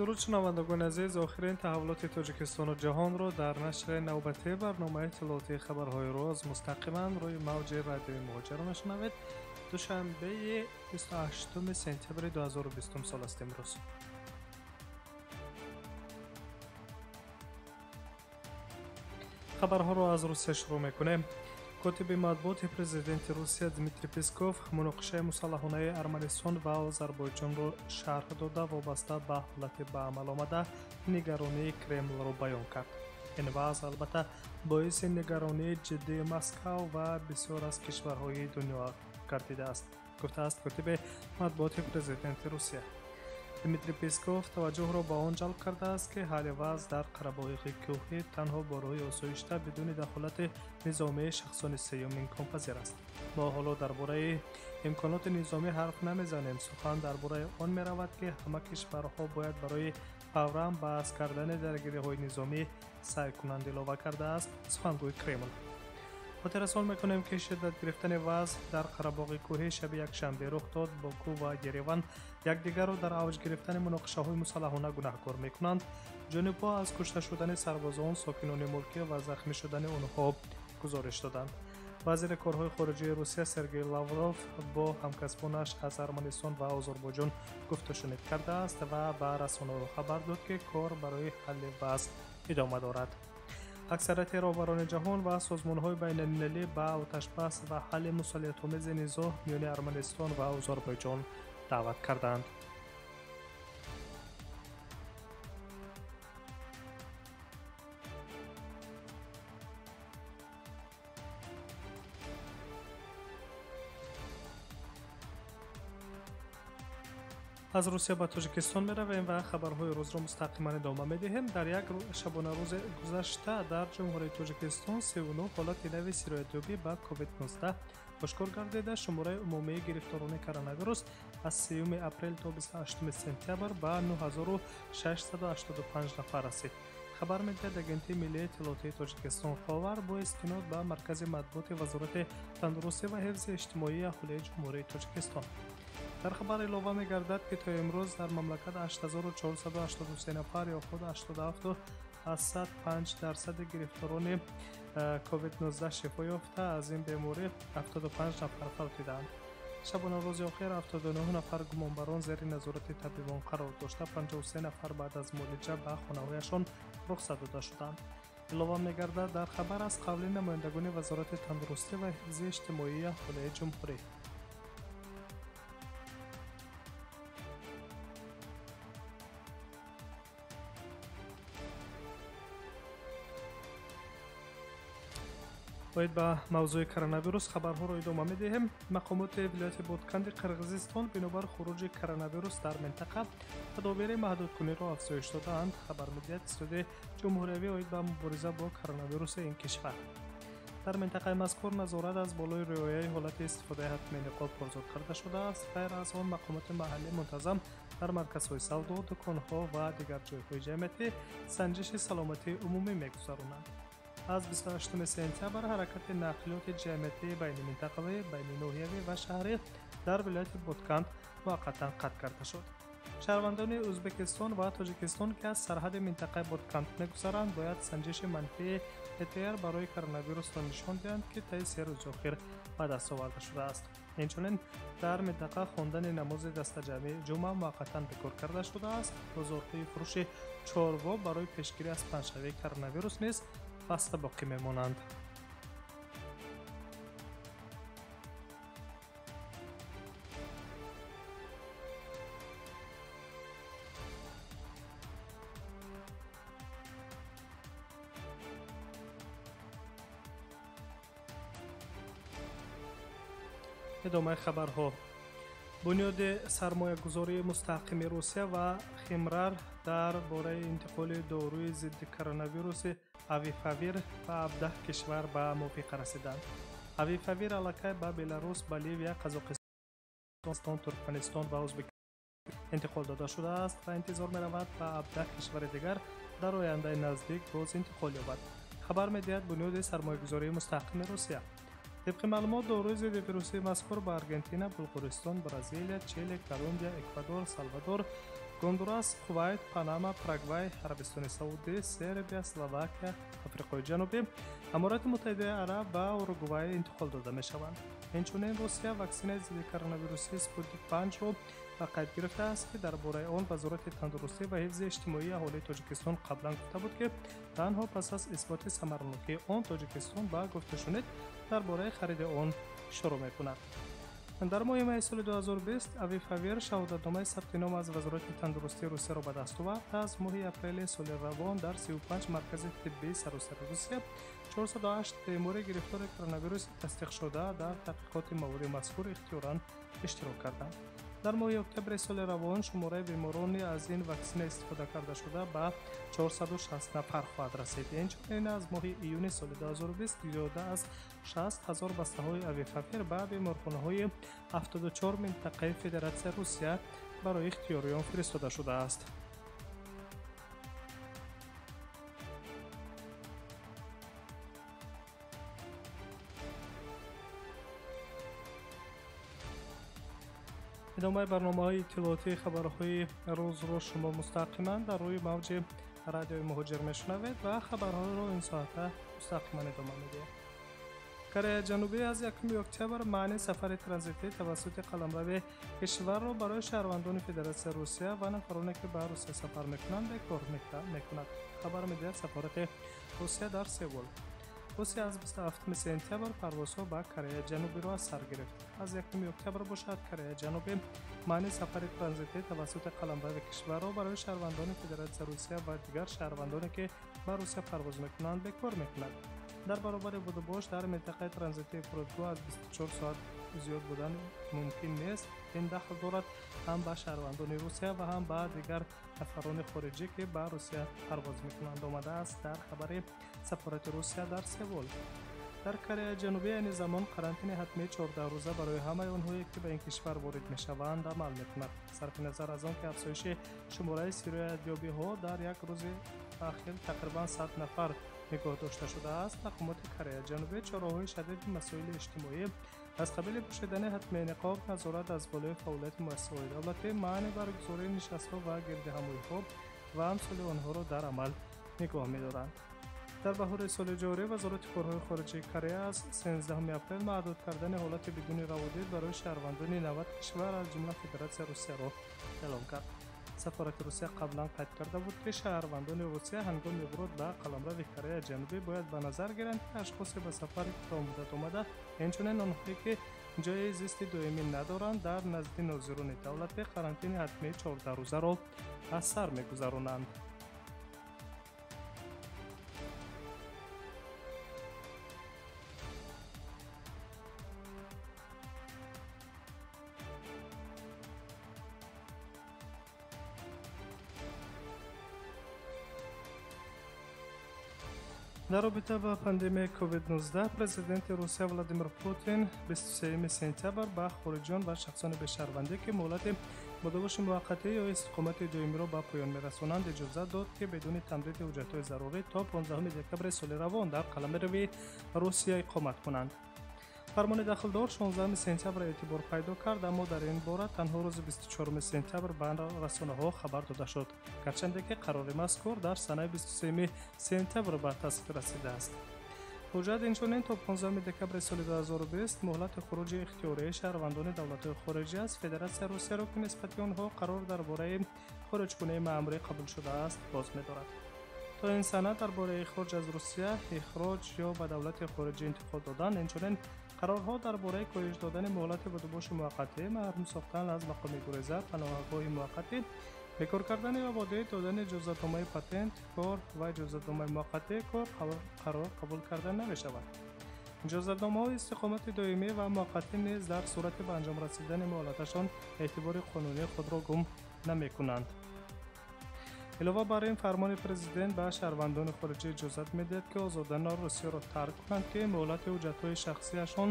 Дуруд шунавандагони азиз, охирин таҳаввулоти Тоҷикистону ҷаҳонро дар нашри навбатии барномаи иттилоотии хабарҳои рӯз мустақиман рӯи мавҷи радиои Муҳоҷир мешунавед. Душанбеи 28 сентябри 2020 сол аст имрӯз. Хабарҳоро аз Русия шурӯъ мекунем. Котиби матбуоти президенти Русия Дмитрий Песков муноқишаи мусаллаҳонаи Арманистон ва Озарбойҷонро шарҳ дода, вобаста ба ҳолати ба амал омада нигаронии Кремлро баён кард. Ин вазъ албатта боиси нигаронии ҷиддии Москав ва бисёр аз кишварҳои дунё гардидааст, гуфтааст котиби матбуоти президенти Русия. Дмитрий Песков таваҷҷӯҳро ба он ҷалб кардааст, ки ҳалли вазъ дар Қарабоғи кӯҳӣ танҳо бо роҳи осоишта бидуни дахолати низомии шахсони сеюм имконпазир аст. Мо ҳоло дар бораи имконоти низомӣ ҳарф намезанем. Сухан дар бораи он меравад, ки ҳама кишварҳо бояд барои фавран баҳс кардани даргириҳои низомӣ саъй кунанд, илова кардааст сухангӯи Кремл. Хотиррасон мекунем, ки шиддат гирифтани вазъ дар Қарабоғи кӯҳӣ шаби якшанбе рух дод. Боку ва Ереван якдигарро дар авҷ гирифтани муноқишаҳои мусаллаҳона гунаҳкор мекунанд. Ҷонибҳо аз кушта шудани сарбозон, сокинони мулкӣ ва захмӣ шудани онҳо гузориш доданд. Вазири корҳои хориҷии Русия Сергей Лавров бо ҳамкасбонаш аз Арманистон ва Озарбойҷон гуфтушунид кардааст ва ба расонаҳо хабар дод, ки кор барои ҳалли вазъ идома дорад. Аксарияти роҳбарони ҷаҳон ва созмонҳои байналмилалӣ ба оташбас ва ҳалли мусолиҳатомези низоъ миёни Арманистон ва Озарбойҷон даъват карданд. Аз Русия ба Тоҷикистон меравем ва хабарҳои рӯзро мустақиман идома медиҳем. Дар як шабонарӯзи гузашта дар Ҷумҳурии Тоҷикистон 39 ҳолати нави сироятёбӣ ба COVID-19 ошкор гардида, шумораи умумии гирифторони коронавирус аз 3 апрел то 28 сентябр ба 9685 нафар расид. Хабар медиҳад Агентии миллии иттилоотии Тоҷикистон Ховар бо истинод ба Маркази матбуоти Вазорати тандурустӣ ва ҳифзи иҷтимоии аҳолии Ҷумҳурии Тоҷикистон. Дар хабар илова мегардад, ки то имрӯз дар мамлакат 8483 нафар ё худ 87,5% гирифторони COVID-19 шифо ёфта, аз ин беморӣ 75 нафар фавтидаанд. Шабонарӯзи охир 79 нафар гумонбарон зери назорати табибон қарор дошта, 53 нафар баъд аз муолиҷа ба хонаҳояшон рухсат дода шуданд. Илова мегардад дар хабар аз қавли намояндагони Вазорати тандурустӣ ва ҳифзи иҷтимоии аҳолии ҷумҳурӣ. Бояд ба мавзӯи коронавирус хабарҳоро идома медиҳем. Мақомоти вилояти Ботканди Қирғизистон бинобар хуруҷи коронавирус дар минтақа тадобири маҳдудкуниро афзоиш додаанд, хабар медиҳад Иттиҳоди ҷумҳуриявӣ оид ба мубориза бо коронавируси ин кишвар. Дар минтақаи мазкур назорат аз болои риояи ҳолати истифодаи ҳатмии ниқоб пурзур карда шудааст. Ғайр аз он, мақомоти маҳаллӣ мунтазам дар марказҳои савдо, дуконҳо ва дигар ҷойҳои ҷамъиятӣ санҷиши саломатии умумӣ мегузаронанд. Аз 28 сентябр ҳаракати нақлиёти ҷамъиятӣ байниминтақавӣ, байниноҳиявӣ ва шаҳрӣ дар вилояти Ботканд муваққатан қатъ карда шуд. Шаҳрвандони Ӯзбекистон ва Тоҷикистон, ки аз сарҳади минтақаи Ботканд мегузаранд, бояд санҷиши манфии ПТР барои коронавирусро нишон диҳанд, ки таи се рӯзи охир ба даст оварда шудааст. Инчунин дар минтақа хондани намози дастаҷамъии ҷумъа муваққатан бекор карда шудааст. Бозорҳои фурӯши чорво барои пешгирӣ аз паҳншавии коронавирус низ баста боқӣ мемонанд. Идомаи хабарҳо. Бунёди сармоягузории мустаҳками Русия ва Химрар дар бораи интиқоли доруи зидди коронавируси Авифавир ба 17 кишвар ба мувофиқа расиданд. Авифавир аллакай ба Беларус, Боливия, Қазоқистон, Туркманистон ва Ӯзбекистон интиқол дода шудааст ва интизор меравад ба 17 кишвари дигар дар ояндаи наздик боз интиқол ёбад. Хабар медиҳад Бунёди сармоягузории мустаҳками Русия. Тибқи маълумот, доруи зидди вирусии мазкур ба Аргентина, Булғористон, Бразилия, Чили, Колумбия, Эквадор, Салвадор, Гондурас, Кувайт, Панама, Парагвай, Арабистони Саудӣ, Сербия, Словакия, Африқои Ҷанубӣ, Аморати Муттаҳидаи Араб ва Уругвай интиқол дода мешаванд. Инчунин Русия ваксинаи зидди коронавирусии Спутник 5-ро ба қайд гирифтааст, ки дар бораи он Вазорати тандурустӣ ва ҳифзи иҷтимоии аҳолии Тоҷикистон қаблан гуфта буд, ки танҳо пас аз исботи самаранокии он Тоҷикистон ба гуфтушунид дар бораи хариди он шурӯъ мекунад. Дар моҳи майи соли 2020 Авифавир шаҳодатномаи сабти ном аз Вазорати тандурустии Русияро ба даст овард. Аз моҳи апрели соли равон дар 35 маркази тиббии саросари Русия 408 бемори гирифтори коронавируси тасдиқшуда дар таҳқиқоти маводи мазкур ихтиёран иштирок карданд. Дар моҳи октябри соли равон шумораи беморони аз ин ваксина истифода карда шуда ба 460 нафар хоҳад расид. Инчунин аз моҳи июни соли 2020 зиёда аз 60 ҳазор бастаҳои Авифавир ба беморхонаҳои 74 минтақаи Федератсияи Русия барои ихтиёриён фиристода шудааст. Идомаи барномаҳои иттилоотии хабарҳои рӯзро шумо мустақиман дар рӯи мавҷи радиои Муҳоҷир мешунавед ва хабарҳоро ин соата мустақиман идома медиҳем. Кореяи Ҷанубӣ аз 1 октябр маъни сафари транзитӣ тавассути қаламрави кишварро барои шаҳрвандони Федератсияи Русия ва нафароне, ки ба Русия сафар мекунанд, бекор мекунад. Хабар медиҳад сафорати Русия дар Сеул. Русия аз 27 сентябр парвозҳо ба Кореяи Ҷанубиро аз сар гирифт. Аз 1 октябр бошад, Кореяи Ҷанубӣ маъни сафари транзитӣ тавассути қаламрави кишварро барои шаҳрвандони Федератсияи Русия ва дигар шаҳрвандоне, ки ба Русия парвоз мекунанд, бекор мекунад. Дар баробари будубош дар минтақаи транзитии фурудгоҳ аз 24 соат зиёд будан мумкин нест. Ин дахл дорад ҳам ба шаҳрвандони Русия ва ҳам ба дигар нафарони хориҷӣ, ки ба Русия парвоз мекунанд, омадааст дар хабари сафорати Русия дар Сеул. Дар Кореяи Ҷанубӣ айни замон карантини ҳатмии 14 рӯза барои ҳамаи онҳое, ки ба ин кишвар ворид мешаванд, амал мекунад. Сарфи назар аз он ки афзоиши шумораи сироятёбиҳо дар як рӯзи ахир тақрибан 100 нафар нигоҳ дошта шудааст, мақомоти Кореяи Ҷанубӣ чораҳои шадиди масоили иҷтимоӣ аз қабили пӯшидани ҳатмии ниқоб, назорат аз болои фаъолияти муассисаҳои давлатӣ, маъни баргузории нишастҳо ва гирдиҳамоиҳо ва амсоли онҳоро дар амал нигоҳ медоранд. Дар баҳори соли ҷорӣ Вазорати корҳои хориҷии Корея аз 13 апрел маҳдуд кардани ҳолати бидуни раводид барои шаҳрвандони 90 кишвар аз ҷумла Федератсияи Русияро эълон кард. Сафорати Русия қаблан қайд карда буд, ки шаҳрвандони Русия ҳангоми вуруд ба қаламрави Кореяи Ҷанубӣ бояд ба назар гиранд, ки ашхосе ба сафари кӯтоҳмуддат омада, инчунин онҳое, ки ҷои зисти доимӣ надоранд, дар назди нозирони давлатӣ карантини ҳатмии 14 рӯзаро аз сар мегузаронанд. Дар робита ба пандемияи COVID-19 президенти Русия Владимир Путин 23 сентябр ба хориҷиён ва шахсони бешаҳрвандӣ, ки муҳлати будубоши муваққатӣ ё истиқомати доимиро ба поён мерасонанд, иҷозат дод, ки бидуни тамдиди ҳуҷҷатҳои зарурӣ то 15 декабри соли равон дар қаламрави Русия иқомат кунанд. Фармони дахлдор 16 сентябр эътибор пайдо кард, аммо дар ин бора танҳо рӯзи 24 сентябр ба расонаҳо хабар дода шуд, гарчанде ки қарори мазкур дар санаи 23 сентябр ба тасвиб расидааст. Ҳуҷҷат инчунин то 15 декабри соли 2020 муҳлати хуруҷи ихтиёрии шаҳрвандони давлатҳои хориҷӣ аз Федератсияи Русияро, ки нисбати онҳо қарор дар бораи хориҷкунии маъмурӣ қабул шудааст, боз медорад. То ин сана дар бораи ихроҷ аз Русия, ихроҷ ё ба давлати хориҷӣ интиқол додан, инчунин қарорҳо дар бораи коҳиш додани муҳлати будубоши муваққатӣ, маҳрум сохтан аз мақоми гуреза, паноҳгоҳи муваққатӣ, бекор кардани раводид, додани иҷозатномаи патент, кор ва иҷозатномаи муваққатии кор қарор қабул карда намешавад. Иҷозатномаҳои истиқомати доимӣ ва муваққатӣ низ дар сурати ба анҷом расидани муҳлаташон эътибори қонунии худро гум намекунанд. Илова бар ин, фармони президент ба шаҳрвандони хориҷӣ иҷозат медиҳад, ки озодона Русияро тарк кунанд, ки муҳлати ҳуҷҷатҳои шахсиашон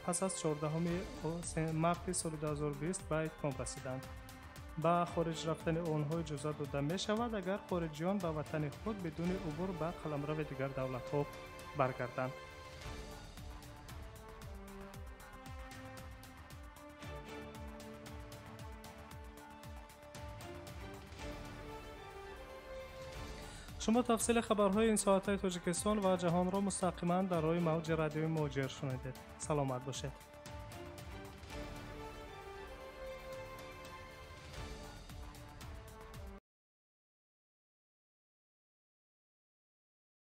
пас аз 14 марти соли 2020 ба итмом расиданд. Ба хориҷ рафтани онҳо иҷозат дода мешавад, агар хориҷиён ба ватани худ бидуни убур ба қаламрави дигар давлатҳо баргарданд. Шумо тафсили хабарҳои ин соатаи Тоҷикистон ва ҷаҳонро мустақиман дар рӯи мавҷи радиои Муҳоҷир шунидед. Саломат бошед.